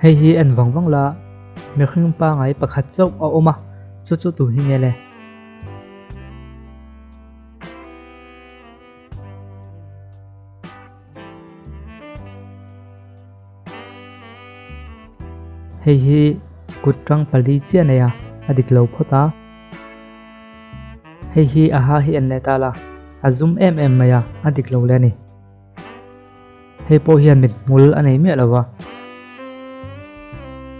Hei hi en vang vang la, mihring pangai pakhat chauh a awm a, chu chu tu hi nge le? Hei hi kut tang pali chiah nei a, a dik lo phawt a. Hei hi a ha hi en leh ta la, a zum em em mai a, a dik lo leh a ni. Hei pawh hian mithmul a nei miah lo va.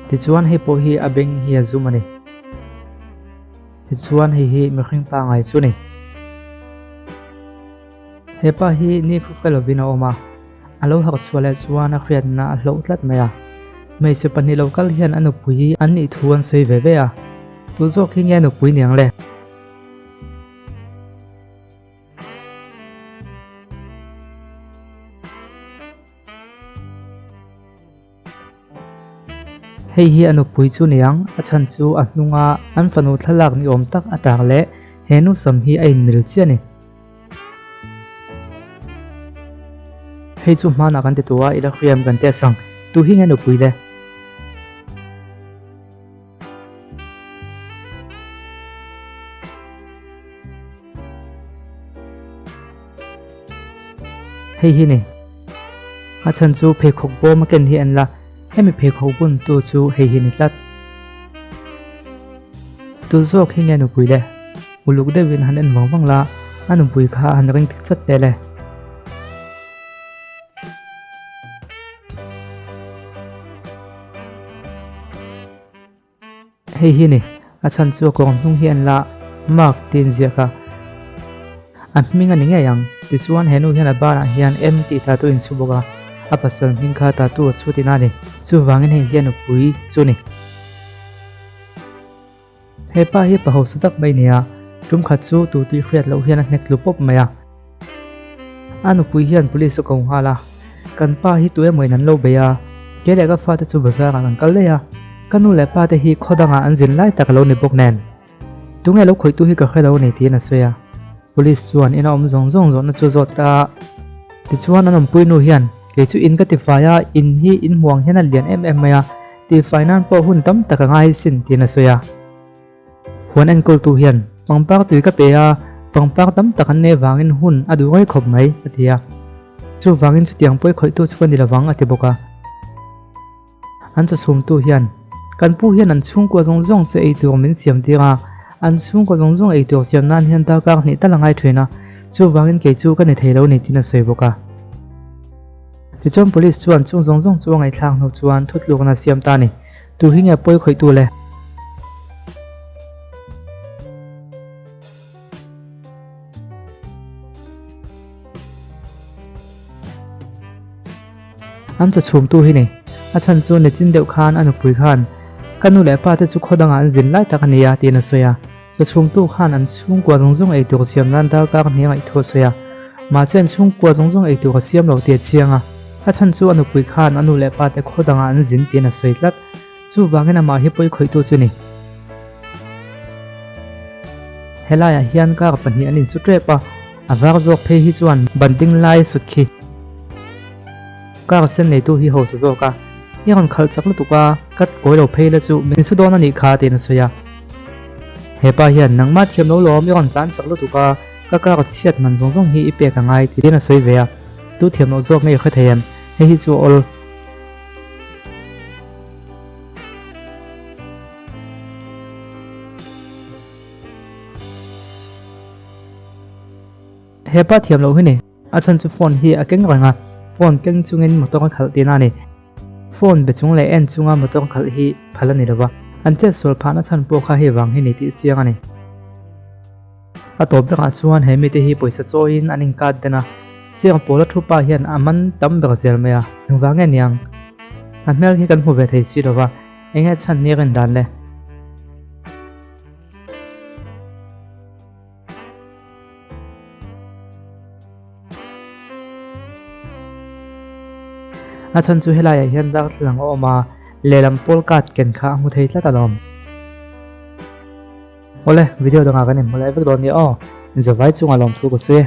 Tichuan hei pawh hi a beng hi a zum a ni. Tichuan hei hi mihring pangai chu a ni. He pa hi ni khawkhe lovin a awm a, a lo harh chhuah leh chuan a hriatna a hloh tlat mai a. Hmeichhe pahnih lo kal hian a nupui an nih thu an sawi ve ve a, tu zawk hi nge a nupui niang le? Hei hi a nupui chu niang, a chhan chu a hnunga an fanu thlalak ni awm tak a tar leh he nu sam hi a inmil chiah a ni. Hei chu hmanah kan ti tawh a, i la hriam kan test ang. Tu hi nge nupui le? Hei hi ni. A chhan chu pheikhawk bawm a ken hi an la, hemi pheikhawk bun tu chu hei hi ni tlat. Tu zawk hi nge nupui le? Uluk deuhin han en vang vang la, a nupui kha han ring tik chat teh le. Hei hi ni, a chhan chu a kawng hnung hi an la mark tiin ziak a, a hming a ni ngei ang. Tichuan he nu hian a banah hian M tih tattoo in chhu bawk a, a pasal hming kha tattoo a chhu tihna a ni. Chuvangin hei hi a nupui chu ni. He pa hi pa hausa tak mai nia, tum khat chu tu tih hriat loh hian a hnek tlu pawp mai a. A nupui hian police a ko nghal a, Kan pa hi tu emawin an lo bei a, kei leh ka fate chu bazar ah kan kal daih a, ka nu leh pa te hi khaw dangah an zin lai tak a lo ni bawk nen. Tunge lo khawihtu hi ka hre lo a ni tiin a sawi a. Police chuan ina awm zawng zawng zawhna chu zawt ta a. Tichuan an awmpui nu hian, Kei chu in ka tifai a, in hi in hmuang hian a lian em em mai a, tifai nan pawh hun tam tak a ngai sin tiin a sawi a. Huan enkawltu hian pangpar tui ka pe a, pangpar tam tak an nei vangin hun a duh ngawi khawp mai, a ti a. Chuvangin chutiang pawi khawihtu chu ka ni lovang, a ti bawk a. An chawchhumtu hian, Kan pu hian an chhungkua zawng zawng chu ei tur min siam tir a, an chhungkua zawng zawng ei tur siam nan hian darkar hnih tal a ngai thin a, chuvangin kei chu ka ni thei lo ni tiin a sawi bawk a. Tichuan police chuan chung zawng zawng chu a ngaihthlak hnu chuan thutlukna a siam ta a ni. Tu hi nge pawi khawih tu le? An chaw chhum tu hi ni. A chhan chu nichin deuh khan a nupui khan ka nu leh pa te chu khaw dangah an zin lai tak a nia tiin a sawi a. Chaw chhum tu khan an chhungkua zawng zawng ei tur siam nan darkar hniang a ithu a sawi a. Mahse an chhungkua zawng zawng ei tur a siam lo tih a chiang a. A chhan chu a nupui khan a nu leh pa te khaw dangah an zin tiin a sawi tlat. Chuvangin amah hi pawi khawihtu chu ni. Helaiah hian car pahnih an insu tep a, a var zawk phei hi chuan ban ding lai a sut khi. Car sen neitu hi hausa zawk a, i rawn khalh chak lutuk a, ka kawi lo phei la chu min su dawn a nih kha tiin a sawi a. Hepa hian nangmah thiam lo lawm i rawn tlan chak lutuk a, ka car chhiat man zawng zawng hi i pek a ngai tiin a sawi ve a, tu thiam loh zawk nge i hre thei em? Hei hi chu a awl. Hepa thiam loh hi ni. A chhan chu phone hi a keng reng a, phone keng chungin motor a khalh tihna a ni. Phone be chung leh en chunga motor khalh hi phal a ni lova, an chet sual phahna chhan pawh kha hei vang hi ni tih chiang a ni. A tawp berah chuan he mite hi pawisa chawiin an inkat den a, chiang pawla thu pa hian a man tam ber zel mai a, engvang nge niang? A hmel hi kan hmu ve thei si lova, enge chhan ni rin dan le? A chhan chu helaiah hian darthlalang a awm a, lehlam pawl card ken kha a hmu thei tlat alawm. Awle, video dangah kan inhmu leh vek dawn nia aw. Inzavai chungah lawmthu ka sawi e.